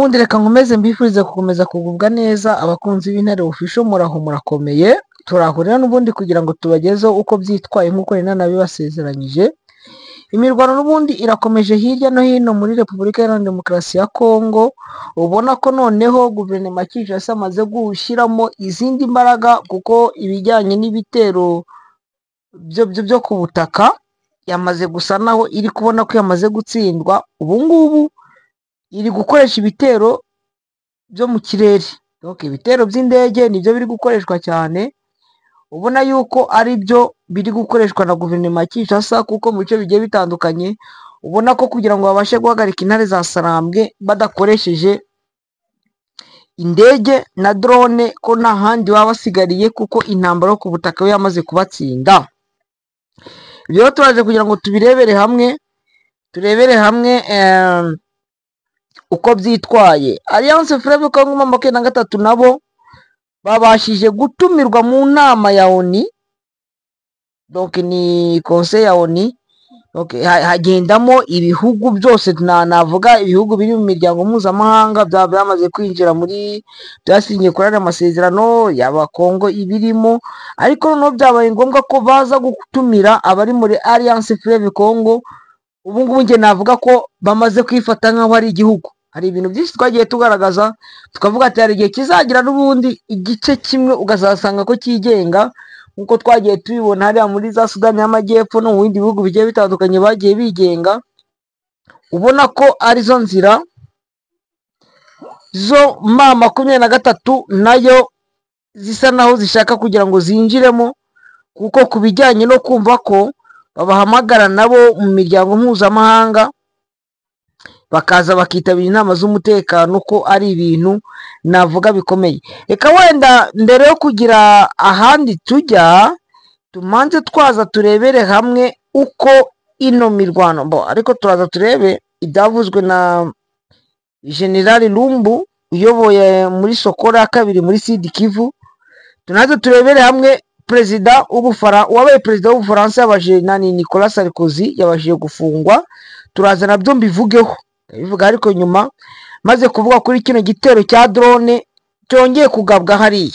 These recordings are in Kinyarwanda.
N'ubundi reka nkomeze mbifurize gukomeza kugubwa neza abakunzi b'Intare Official, muraho murakomeye. Turahurira n'ubundi kugira ngo tubagezeho uko byitwaye nk'uko nari nanabibasezeranyije. Imirwano n'ubundi irakomeje hirya no hino muri Repubulika Iharanira Demokarasi ya Kongo, ubona ko noneho guverinoma ya Kinshasa amaze gushyiramo izindi mbaraga kuko ibijyanye n'ibitero byo ku butaka yamaze gusa naho iri kubona ko yamaze gutsindwa. Ubu ngubu iri gukoresha ibitero byo mu kirere, donc ibitero by'indege nibyo biri gukoreshwa cyane, ubona yuko ari byo biri gukoreshwa na guverinoma ya Kinshasa, kuko mu bice bigiye bitandukanye ubona ko kugira ngo babashe guhagarika intare za Sarambwe badakoresheje indege na drone ko nta handi baba basigariye, kuko intambara yo ku butaka yo yamaze kubatsinda. Ibyo rero turaje kugira ngo tubirebere hamwe, turebere hamwe uko byitwaye. Alliance Fleuve Congo 23 nabo babashije gutumirwa mu nama ya ONU, donc ni conseil ya ONU, donc hagendamo ibihugu byose, navuga ibihugu biri mu miryango mpuzamahanga byamaze kwinjira muri, byasinye kuri aya masezerano, yaba Kongo ibirimo, ariko noneho byabaye ngombwa ko baza gutumira abari muri Alliance Fleuve Congo. Ubu ngubu njye navuga ko bamaze kwifata nk'aho ari igihugu. Hari ibintu byinshi twagiye tugaragaza tukavuga ati hari igihe kizagira n'ubundi igice kimwe ukazasanga ko cyigenga, nk'uko twagiye tubibona hariya muri za Sudani y'Amajyepfo no mu bindi bihugu bigiye bitandukanye bagiye bigenga, ubona ko arizo nzira zo M23 nayo zisa naho zishaka kugira ngo zinjiremo, kuko ku bijyanye no kumva ko babahamagara nabo mu miryango mpuzamahanga bakaza bakitabira inama z'umutekano, ko ari ibintu navuga bikomeye. Reka wenda mbere yo kugira ahandi tujya tumanze twaza turebere hamwe uko ino mirwano bo, ariko turaza turebe ibyavuzwe na General Lumbu uyoboye muri Sokola ya kabiri muri Sud Kivu. Tunaze turebere hamwe perezida wabaye perezida w'Ubufaransa yabajije nani, Nicolas Sarkozy yabashije gufungwa, turaza nabyo mbivugeho, ndabivuga ariko nyuma maze kuvuga kuri kino gitero cya drone cyongeye kugabwa hariya.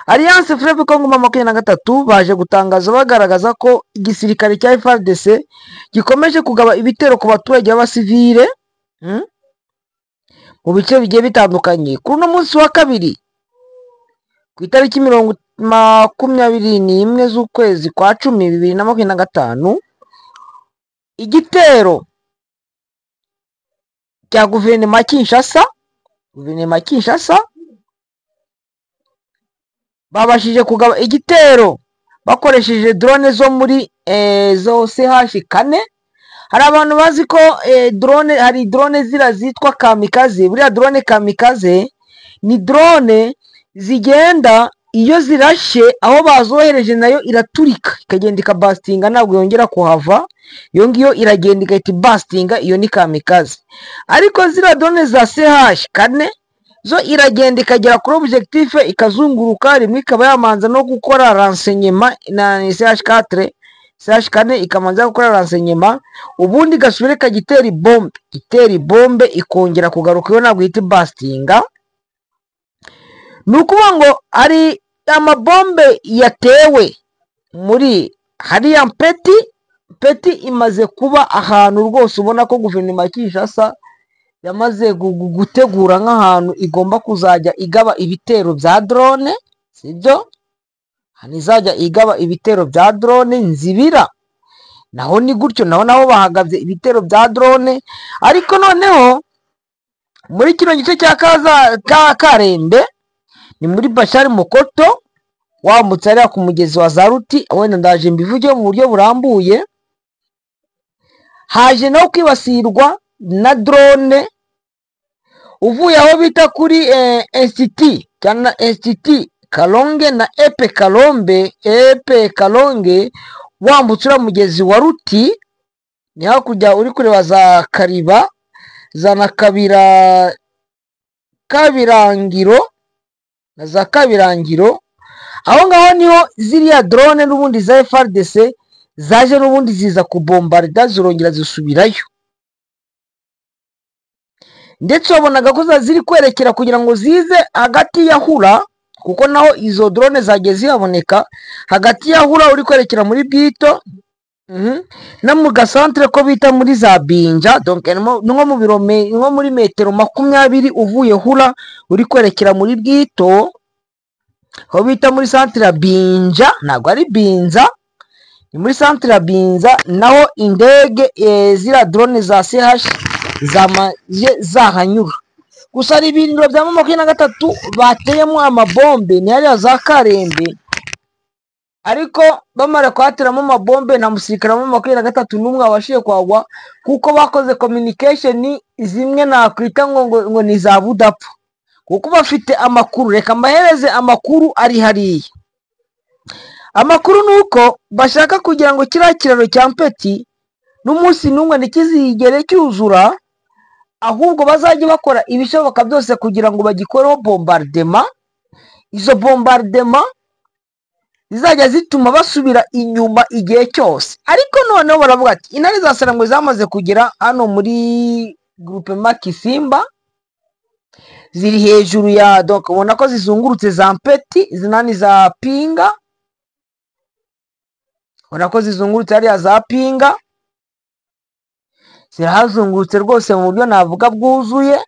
Alliance Fleuve Congo 23 baje gutangaza bagaragaza ko igisirikare cya FARDC gikomeje kugaba ibitero ku baturage b'abasivile mu bice bigiye bitandukanye. Kuri uno munsi wa kabiri ku itariki 21 z'ukwezi kwa 10 2025, igitero cya guverinoma ya Kinshasa, guverinoma ya Kinshasa babashije kugaba igitero bakoresheje drone zo muri zo CH4. Hari abantu bazi ko drone, hari drone zira zitwa kamikaze. Buriya drone kamikaze ni drone zigenda iyo zirashe aho bazohereje nayo iraturika ikagenda ikabastinga, ntabwo yongera kuhava, iyo ngiyo iragenda igahita ibastinga, iyo ni kamikaze. Ariko ziriya drone za CH4 zo iragenda ikagera kuri objectif ikazunguruka rimwe, ikaba yamanza no gukora renseignement na CH4, CH4 ikamanza gukora renseignement, ubundi igasubira ikagitera ibombe, itera ibombe ikongera kugaruka, iyo ntabwo ihita ibastinga. Ni ukuvuga ngo ari amabombe yatewe muri hariya Mpeti. Mpeti imaze kuba ahantu rwose ubona ko guverinoma ya Kinshasa yamaze gutegura nk'ahantu igomba kuzajya igaba ibitero bya drone, sibyo? Hano izajya igaba ibitero bya drone. Nzibira naho ni gutyo, naho bahagabye ibitero bya drone. Ariko noneho muri kino gice cya Karembe ni muri Bashari Mokoto, wambutse hariya ku mugezi wa Zaruti, wenda ndaje mbivuge mu buryo burambuye. Haje naho kwibasirwa na drone uvuye aho bita kuri Institut cyangwa Institut Kalonge na Epe Kalombe, Epe Kalonge, wambutse uriya mugezi wa Ruti, ni hakurya uri kureba za Kariba za na Kabira, Kabirangiro na za Kabirangiro, aho ngaho niho ziriya drone n'ubundi za FARDC zaje n'ubundi ziza kubombarda zirongera zisubirayo. Ndetse wabonaga ko ziri kwerekera kugira ngo zize hagati ya Hura, kuko naho izo drone zagiye zihaboneka hagati ya Hura uri kwerekera muri Bwito, no mu gasantere ko bita muri za Binja, donc nko mu birome, nko muri metero 20 uvuye Hura uri kwerekera muri Bwito, aho bita muri santere ya Binja, ntabwo ari Binza, ni muri santere ya Binza, naho indege ziriya drone za CH zamaze zahanyura. Gusa hari ibirindiro bya M23 bateyemo amabombe, ni hariya za Karembe, ariko bamara kuhateramo amabombe nta musirikare wa M23 n'umwe wabashije kuhagwa, kuko bakoze communication zimwe nakwita ngo ni za budapfa, kuko bafite amakuru. Reka mbahereze amakuru ari hariya. Amakuru ni uko bashaka kugira ngo kiriya kiraro cya Mpeti n'umunsi n'umwe ntikizigere cyuzura, ahubwo bazajye bakora ibishoboka byose kugira ngo bagikoreho bombardement. Izo bombardement zizajya zituma basubira inyuma igihe cyose. Ariko noneho baravuga ati intare za Sarangwe zamaze kugera hano muri groupement Kisimba, ziri hejuru ya, donc ubona ko zizungurutse za Mpeti, zinani za Pinga, ubona ko zizungurutse hariya za Pinga, zirahazungurutse rwose mu buryo navuga bwuzuye.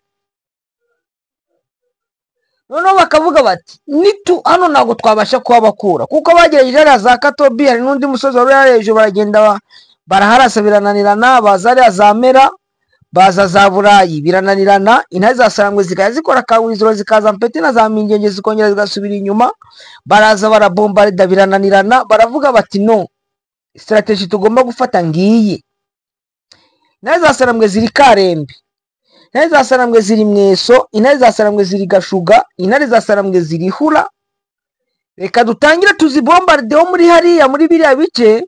Noneho bakavuga bati nitu hano ntabwo twabasha kuhabakura, kuko bagerageje hariya za Katobi, hari n'undi musozi wari uri hejuru, baragenda baraharasa birananirana, baza hariya za Mera, baza za Burayi birananirana. Intare za Sarangwe zikajya zikora kaburizoro zikaza Mpeti na za Mingenge zikongera zigasubira inyuma, baraza barabombarida birananirana. Baravuga bati no, strategy tugomba gufata ngiyi. Intare za Sarangwe ziri Karembe, intare za Sarangwe ziri Mweso, intare za Sarangwe ziri Gashuga, intare za Sarangwe ziri Hura. Reka dutangire tuzibombardeho muri hariya muri biriya bice,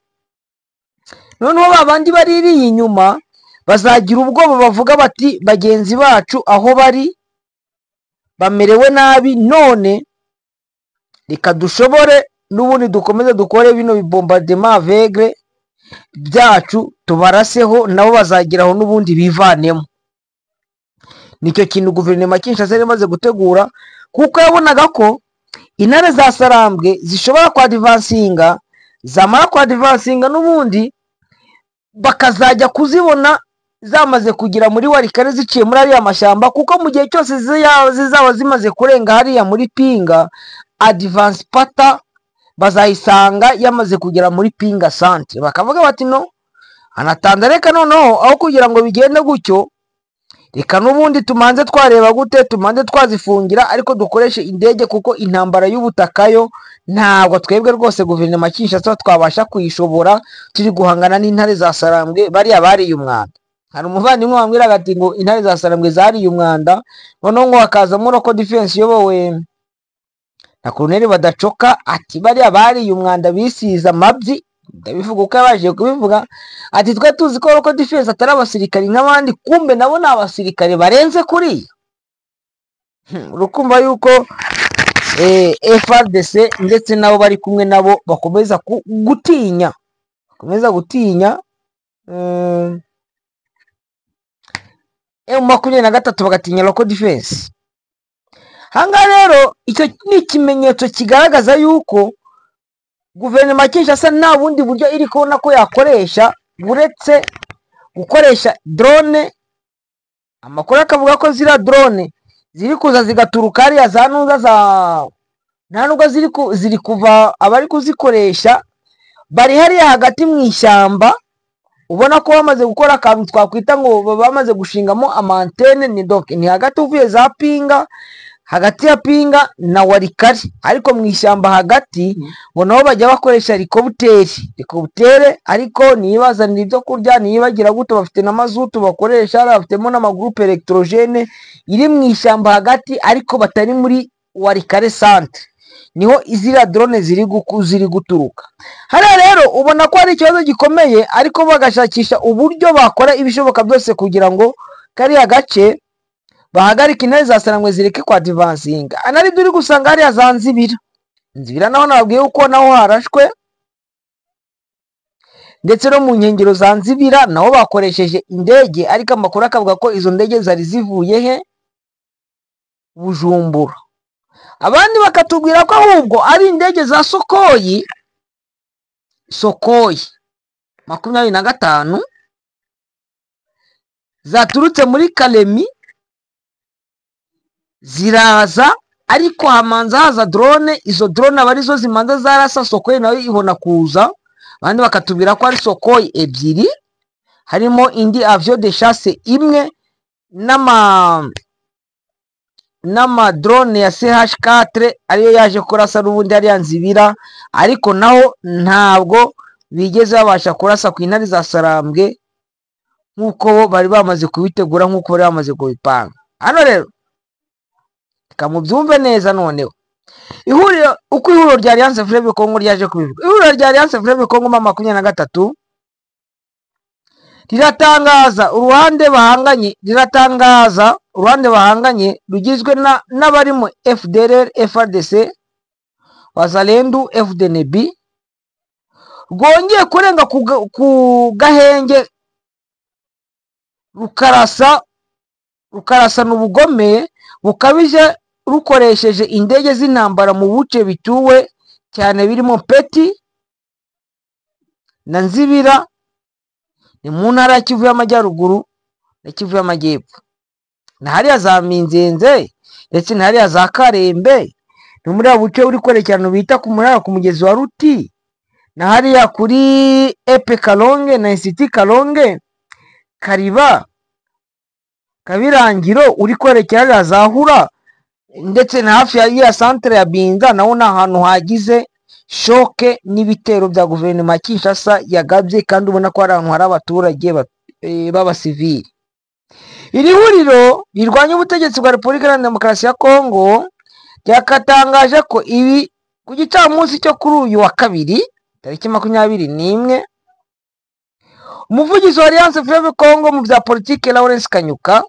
noneho babandi baririye inyuma bazagira ubwoba, bavuga bati bagenzi bacu aho bari bamerewe nabi, none reka dushobore n'ubundi dukomeze dukore bino bibombardement aveugle byacu, tubaraseho nabo bazageraho n'ubundi bivanemo. Nicyo kintu guverinoma ya Kinshasa yari imaze gutegura, kuko yabonaga ko intare za Sarambwe zishobora kwadivansinga, zamara kwadivansinga n'ubundi bakazajya kuzibona zamaze kugera muri Walikale ziciye muri ariya mashyamba, kuko mu gihe cyose zizaba zimaze kurenga hariya muri Pinga, advance pata bazayisanga yamaze kugera muri Pinga centre. Bakavuga bati no anatanze, reka noneho aho kugira ngo bigende gutyo, reka n'ubundi tumanze twareba gute, tumanze twazifungira, ariko dukoreshe indege, kuko intambara y'ubutaka yo ntabwo twebwe rwose guverinoma Kinshasa twabasha kuyishobora, turi guhangana n'intare za Sarambwe bariya bariye umwanda. Hari umuvandimwe wambwiraga ati ngo intare za Sarambwe zariye umwanda, noneho ngo hakazamo Local Defense iyobowe na Colonel Badacoka, ati bariya bariye umwanda bisize amabyi. Ndabivuga uko yabashije kubivuga, ati twe tuzi ko Local Defense atari abasirikari nk'abandi, kumbe nabo ni abasirikare barenze kuriya. Urukumva yuko FARDC ndetse nabo bari kumwe nabo bakomeza gutinya, bakomeza gutinya M23, bagatinya Local Defense. Ahangaha rero icyo ni ikimenyetso kigaragaza yuko guverinoma ya Kinshasa nta bundi buryo iri kubona ko yakoresha uretse gukoresha drone. Amakuru akavuga ko ziriya drone ziri kuza zigaturuka hariya za ntuza za nta nubwo ziri kuva, abari kuzikoresha bari hariya hagati mu ishyamba, ubona ko bamaze gukora akantu twakwita ngo bamaze gushingamo amantene, ni donc ni hagati uvuye za Pinga, hagati ya Pinga na Walikale, ariko mu ishyamba hagati ngo nabo bajya bakoresha helicopter, ariko ntibazanira ibyo kurya, ntibagira gute, bafite na mazutu bakoresha, bafitemo n'amagroupe électrogène iri mu ishyamba hagati, ariko batari muri Walikale centre, niho iziriya drone ziri guturuka. Hariya rero ubona ko hari ikibazo gikomeye, ariko bagashakisha uburyo bakora ibishoboka byose kugira ngo kariya gace bahagarike intare za Sarangwe zireke kwa divansinga. Anari duri gusanga hariya za Nzibira, Nzibira naho nababwiye uko naho harashwe, ndetse no mu nkengero za Nzibira naho bakoresheje indege, ariko amakuru akavuga ko izo ndege zari zivuye he? Bujumbura. Abandi bakatubwira ko ahubwo ari indege za Sukhoi 25 zaturutse muri Kalemi ziraza, ariko hamanza haza drone. Izo drone aba arizo zimanza zarasa Sukhoi nayo ibona kuza. Abandi bakatubwira ko ari Sukhoi 2 harimo indi avion de chasse imwe n'ama drone ya CH4 ariyo yaje kurasa n'ubundi ari Nzibira, ariko naho ntabwo bigeze babasha kurasa ku intare za Sarambwe nk'uko bo bari bamaze kubitegura, nk'uko bari bamaze kubipanga. Hano rero reka mubyumve neza. Noneho ihuriro, uko ihuriro rya Alliance Fleuve Congo ryaje kubivuga, ihuriro rya Alliance Fleuve Congo M23 riratangaza uruhande bahanganye, rugizwe n'abarimo FDLR, FARDC, Wazalendo, FDNB, rwongeye kurenga ku gahenge rukarasana ubugome bukabije rukoresheje indege z'intambara mu buce bituwe cyane birimo Peti na Nzibira, ni mu ntara ya Kivu y'Amajyaruguru na Kivu y'Amajyepfo, na hariya za Minzenze ndetse na hariya za Karembe, ni muri abo buce uri kwerekerana bita ku murara ku mugezi wa Ruti, na hariya kuri Epe Kalonge na Institut Kalonge, Kariba, Kabirangiro, uri kwerekera hariya za Hura, ndetse na hafi ya centre ya Binza, naho ni ahantu hagize shoke n'ibitero bya guverinoma ya Kinshasa yagabye, kandi ubona ko ari ahantu hari abaturage b'abasivili. Iri huriro rirwanya ubutegetsi bwa Repubulika Iharanira Demokarasi ya Kongo ryakatangaje ko ibi ku gicamunsi cyo kuri uyu wa kabiri tariki 21, umuvugizi wa Alliance Fleuve Congo mu bya politike Lawrence Kanyuka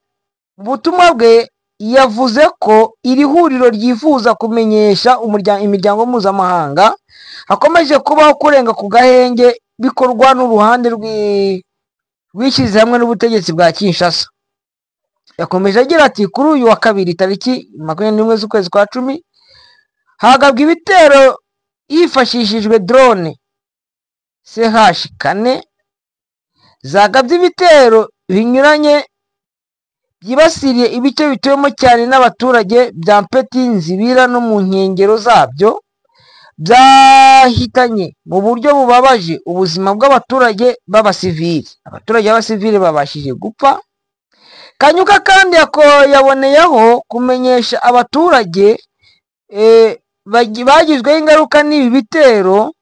mu butumwa bwe yavuze ko iri huriro ryifuza kumenyesha imiryango mpuzamahanga hakomeje kubaho kurenga ku gahenge bikorwa n'uruhande rwishyize hamwe n'ubutegetsi bwa Kinshasa. Yakomeje agira ati kuri uyu wa kabiri tariki 21 z'ukwezi kwa 10 hagabwa ibitero hifashishijwe drone CH4 zagabye ibitero binyuranye byibasiriye ibice bituwemo cyane n'abaturage bya Mpeti, Nzibira no mu nkengero zabyo, byahitanye mu buryo bubabaje ubuzima bw'abaturage b'abasivili. Abaturage b'abasivili babashije gupfa. Kanyuka kandi yaboneyeho kumenyesha abaturage bagizweho ingaruka n'ibi bitero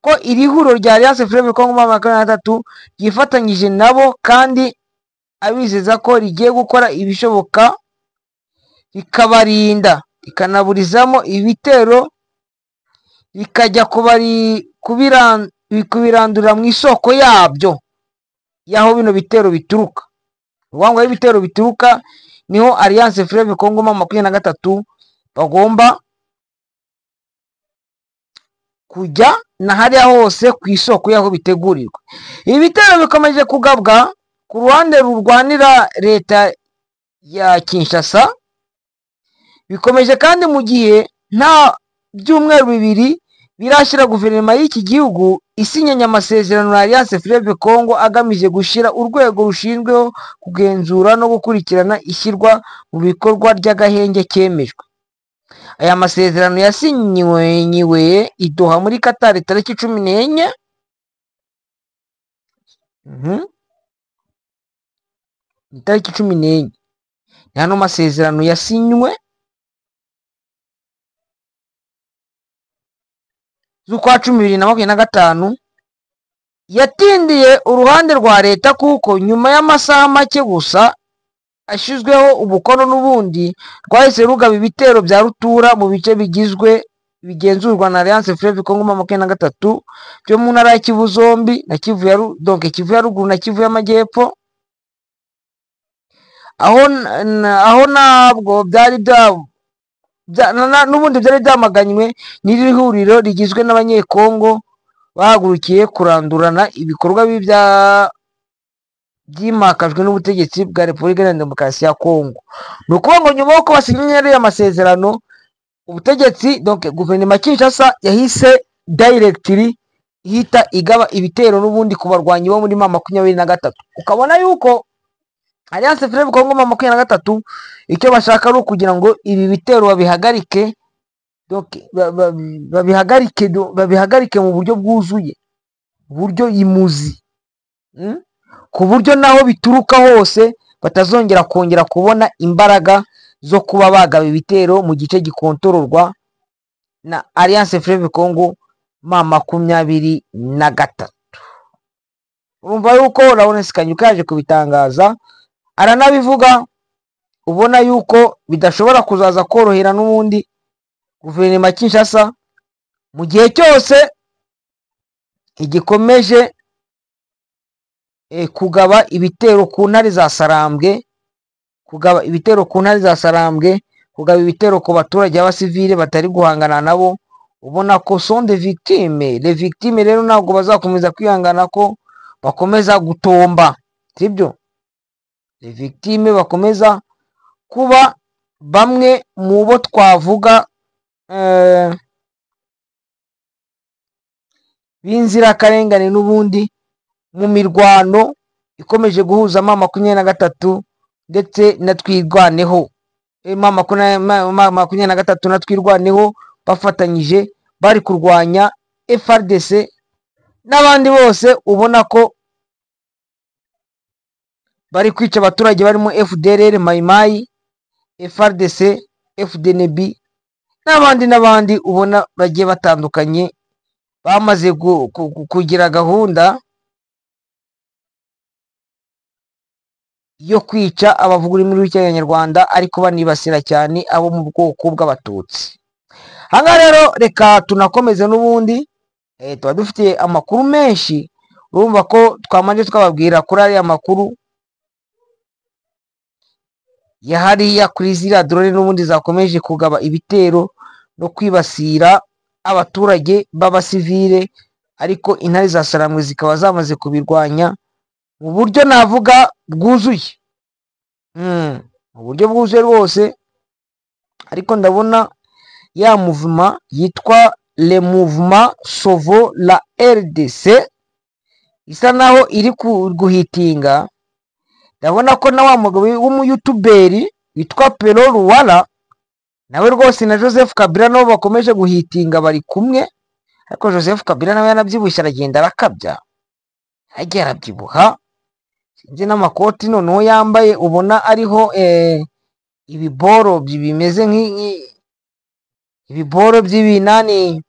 ko iri huriro rya Alliance Fleuve Congo M23 ryifatanyije nabo, kandi abizeza ko rigiye gukora ibishoboka rikabarinda, rikanaburizamo ibitero, rikajya kubirandura mu isoko yabyo y'aho bino bitero bituruka. Uwango y'ibitero bituruka niho Alliance Fleuve Congo M23 bagomba kujya na hariya hose ku isoko y'aho bitegurirwa. Ibi bitero bikomeje kugabwa ku ruhande rurwanira leta ya Kinshasa, bikomeje kandi mu gihe nta byumweru bibiri birashyira guverinoma y'iki gihugu isinyanye amasezerano na Alliance Fleuve Congo agamije gushyira urwego rushinzwe kugenzura no gukurikirana ishyirwa mu bikorwa ry'agahenge kemejwe. Aya masezerano yasinyiwe i Doha muri Qatar tariki 14 tariki 14. Ni hano masezerano yasinywe z'ukwa 10 2025, yatindiye uruhande rwa leta kuko nyuma y'amasaha make gusa ashyizweho ubukono n'ubundi rwahise rugaba ibitero bya rutura mu bice bigizwe bigenzurwa na Alliance Fleuve Congo M23 byo mu ntara ya Kivu zombi na Kivu ya Kivu ya ruguru na Kivu y'amajyepfo, aho ntabwo byari n'ubundi byari byamaganywe n'iri huriro rigizwe n'abanyekongo bahagurukiye kurandurana ibikorwa bibi byimakajwe n'ubutegetsi bwa Repubulika Iharanira Demokarasi ya Kongo. Ni ukuvuga ngo nyuma y'uko basinyanye ariya masezerano, ubutegetsi donc guverinoma ya Kinshasa yahise directly ihita igaba ibitero n'ubundi ku barwanyi bo muri M23. Ukabona yuko Alliance Fleuve Congo M23 icyo bashaka ari ukugira ngo ibi bitero babihagarike, donc babihagarike, babihagarike mu buryo bwuzuye, buryo imuzi, ku buryo naho bituruka hose batazongera kongera kubona imbaraga zo kuba bagaba ibitero mu gice gikontororwa na Alliance Fleuve Congo M23. Urumva yuko Lawrence Kanyuka yaje kubitangaza, aranabivuga, ubona yuko bidashobora kuzaza korohera n'ubundi guverinoma ya Kinshasa mu gihe cyose igikomeje kugaba ibitero ku ntare za Sarambwe, kugaba ibitero ku ntare za Sarambwe, kugaba ibitero ku baturage b'abasivile batari guhangana nabo, ubona ko sont des victimes. Les victimes rero ntabwo bazakomeza kwihangana ko bakomeza gutomba, sibyo? Les victimes bakomeza kuba bamwe mu bo twavuga b'inzirakarengane n'ubundi mu mirwano ikomeje guhuza M23 ndetse na Twirwaneho. M23 na Twirwaneho bafatanyije bari kurwanya FARDC n'abandi bose ubona ko bari kwica abaturage barimo FDLR, Maimai, FARDC, FDNB n'abandi n'abandi ubona bagiye batandukanye, bamaze kugira gahunda yo kwica abavuga ururimi rw'Ikinyarwanda, ariko banibasira cyane abo mu bwoko bw'Abatutsi. Aha rero reka tunakomeze n'ubundi, tuba dufite amakuru menshi, urumva ko twamanje twababwira kuri ariya makuru ya hariya kuri ziriya drone n'ubundi zakomeje kugaba ibitero no kwibasira abaturage b'abasivile, ariko intare za Sarambwe zikaba zamaze kubirwanya mu buryo navuga bwuzuye, mu buryo bwuzuye rwose. Ariko ndabona ya mouvement yitwa le mouvement Sauvons la RDC isa naho iri guhitinga. Ndabona ko na wa mugabo w'umuyutuberi witwa Pero Luwara nawe rwose na Joseph Kabila nabo bakomeje guhitinga, bari kumwe. Ariko Joseph Kabila nawe yanabyibushye, aragenda arakabya, agiye arabyibuha, sinzi n'amakoti noneho yambaye ubona ariho ibiboro bimeze ibiboro by'ibinani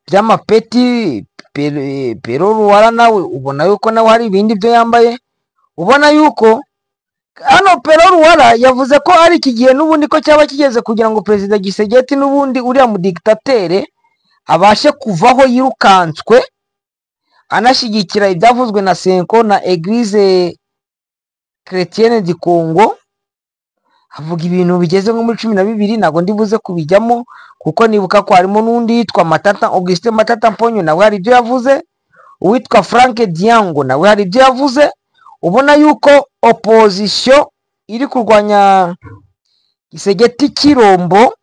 by'amapeti. Pero Luwara nawe ubona yuko nawe hari ibindi byo yambaye, ubona yuko hano Pero Luwara yavuze ko ari iki gihe n'ubundi ko cyaba kigeze kugira ngo Perezida Tshisekedi n'ubundi uriya mudiktatere abashe kuvaho yirukanswe, anashyigikira ibyavuzwe na Senko na Eglise Chrétienne du Congo. Avuga ibintu bigeze nko muri 12, ntabwo ndibuze kubijyamo kuko nibuka ko harimo n'undi yitwa Matata Augustin Matata Mponyo nawe hari ibyo yavuze, uwitwa Frank Diango nawe hari ibyo yavuze. Ubona yuko opposition iri kurwanya Tshisekedi Chilombo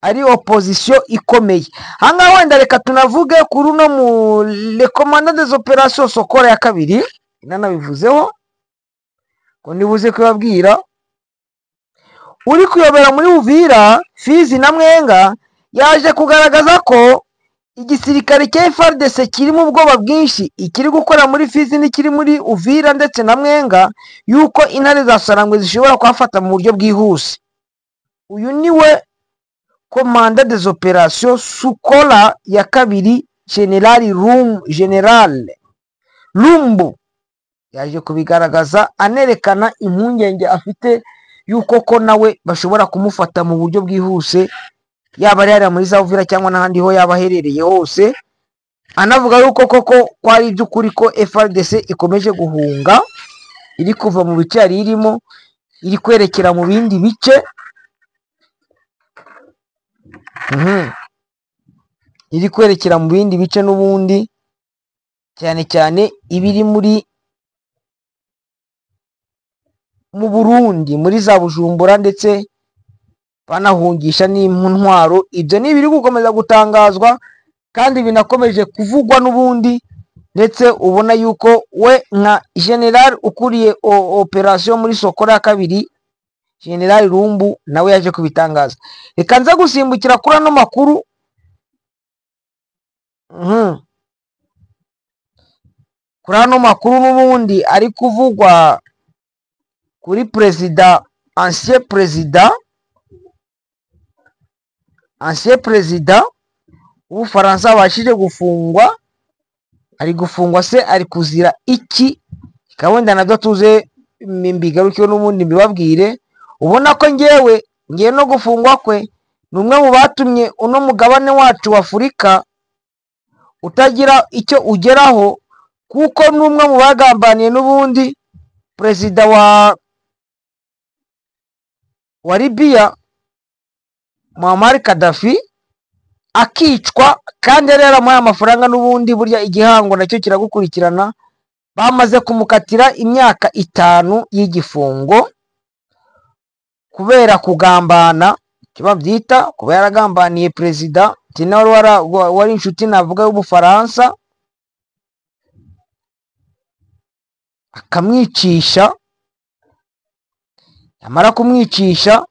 ari opposition ikomeye. Ahangaha wenda reka tunavuge kuri uno mu le commandant des opérations Sokola ya kabiri, nanabivuzeho ko ndibuze kubabwira, uri kuyobera muri Uvira, Fizi na Mwenga, yaje kugaragaza ko igisirikare cya FARDC kirimo ubwoba bwinshi, ikiri gukora muri Fizi n'ikiri muri Uvira ndetse na Mwenga, yuko intare za Sarangwe zishobora kuhafata mu buryo bwihuse. Uyu niwe commandant des opérations Sukola ya kabiri, General Lumbu, yaje kubigaragaza anerekana impungenge afite yuko ko nawe bashobora kumufata mu buryo bwihuse, yaba ari hariya muri za Uvira cyangwa n'ahandi ho yaba aherereye hose. Anavuga yuko koko ko ari iby'ukuri ko FARDC ikomeje guhunga, iri kuva mu bice yari irimo iri kwerekera mu bindi bice. iri kwerekera mu bindi bice n'ubundi, cyane cyane ibiri muri mu Burundi muri za Bujumbura, ndetse banahungisha n'intwaro. Ibyo ni ibiri gukomeza gutangazwa kandi binakomeje kuvugwa n'ubundi, ndetse ubona yuko we nka general ukuriye operation muri Sokola ya kabiri, General Rumbu, nawe yaje kubitangaza. Reka nze gusimbukira kuri ano makuru. Kuri ano makuru n'ubundi ari kuvugwa kuri perezida, ancien perezida w'Ubufaransa wabashije gufungwa. Ari gufungwa se ari kuzira iki? Reka wenda nabyo tuze mbigarukeho n'ubundi mbibabwire. Ubona ko ngewe ngiye no gufungwa kwe ni umwe mu batumye uno mugabane wacu wa Afurika utagira icyo ugeraho, kuko ni umwe mu bagambaniye n'ubundi perezida wa Libya Muammar Gaddafi akicwa, kandi yari yaramuhaye amafaranga n'ubundi. Burya igihango nacyo kiragukurikirana. Bamaze kumukatira imyaka 5 y'igifungo kubera kugambana, icyo babyita kuba yaragambaniye perezida Tina wari inshuti navuga y'Ubufaransa, akamwicisha. Yamara kumwicisha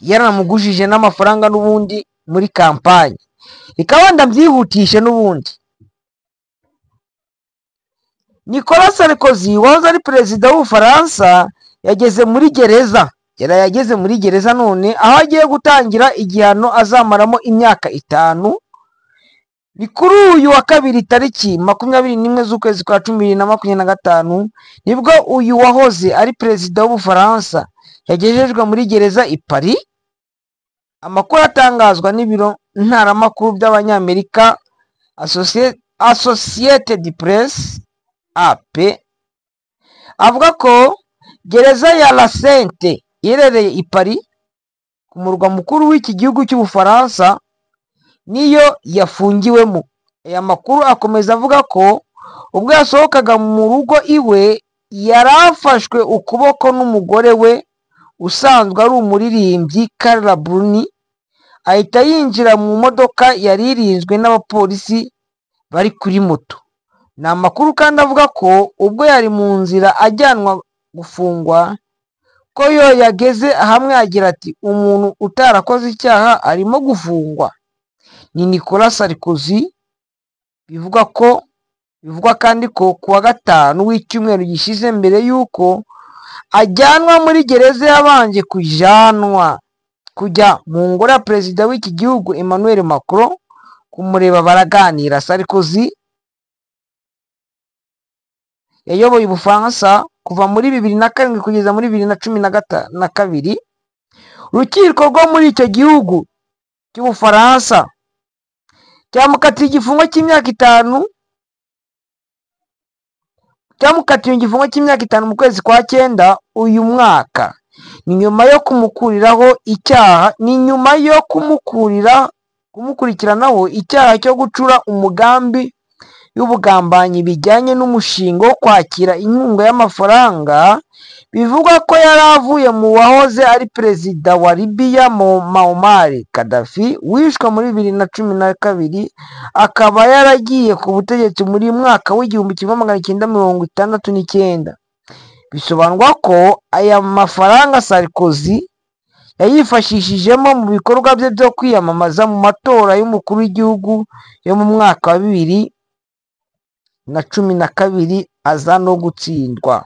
yaramugujije n'amafaranga n'ubundi muri kampanye. Reka wenda mbyihutishe n'ubundi. Nicolas Sarkozy wahoze ari perezida w'Ubufaransa yageze muri gereza. Yageze muri gereza none aho agiye gutangira igihano azamaramo imyaka 5. Ni kuri uyu wa kabiri tariki 21 z'ukwezi kwa 10 2025 nibwo uyu wahoze ari perezida w'Ubufaransa yagejejwe muri gereza i Paris. Amakuru atangazwa n'ibiro ntaramakuru by'Abanyamerika Associated Press AP avuga ko gereza ya La Sente iherereye i Paris ku murwa mukuru w'iki gihugu cy'Ubufaransa niyo yafungiwemo. Aya makuru akomeza avuga ko ubwo yasohokaga mu rugo iwe yarafashwe ukuboko n'umugore we usanzwe ari umuririmbyi Carla Bruni, ahita yinjira mu modoka yari irinzwe n'abapolisi bari kuri moto. Ni amakuru kandi avuga ko ubwo yari mu nzira ajyanwa gufungwa ko yo yageze hamwe agira ati umuntu utarakoze icyaha arimo gufungwa. Ni Nicolas Sarkozy. Bivugwa kandi ko kuwa gatanu w'icyumweru gishize mbere y'uko ajyanwa muri gereza yabanje kujya mu ngoro ya perezida w'iki gihugu Emmanuel Macron kumureba baraganira. Sarkozy yayoboye Ubufaransa kuva muri 2007 kugeza muri 2012. Urukiko rwo muri icyo gihugu cy'Ubufaransa cyamukatiye igifungo cy'imyaka 5 cyamukatiye igifungo cy'imyaka 5 mu kwezi kwa 9 uyu mwaka. Ni nyuma yo kumukuriraho icyaha, ni nyuma yo kumukurikiranaho icyaha cyo gucura umugambi y'ubugambanyi bijyanye n'umushinga wo kwakira inkunga y'amafaranga bivugwa ko yari avuye mu wahoze ari perezida wa Libya Muammar Gaddafi wishwe muri 2012, akaba yaragiye ku butegetsi muri mwaka w'1969. Bisobanurwa ko aya mafaranga Sarkozy yayifashishijemo mu bikorwa bye byo kwiyamamaza mu matora y'umukuru w'igihugu yo mu mwaka wa 2012 aza no gutsindwa.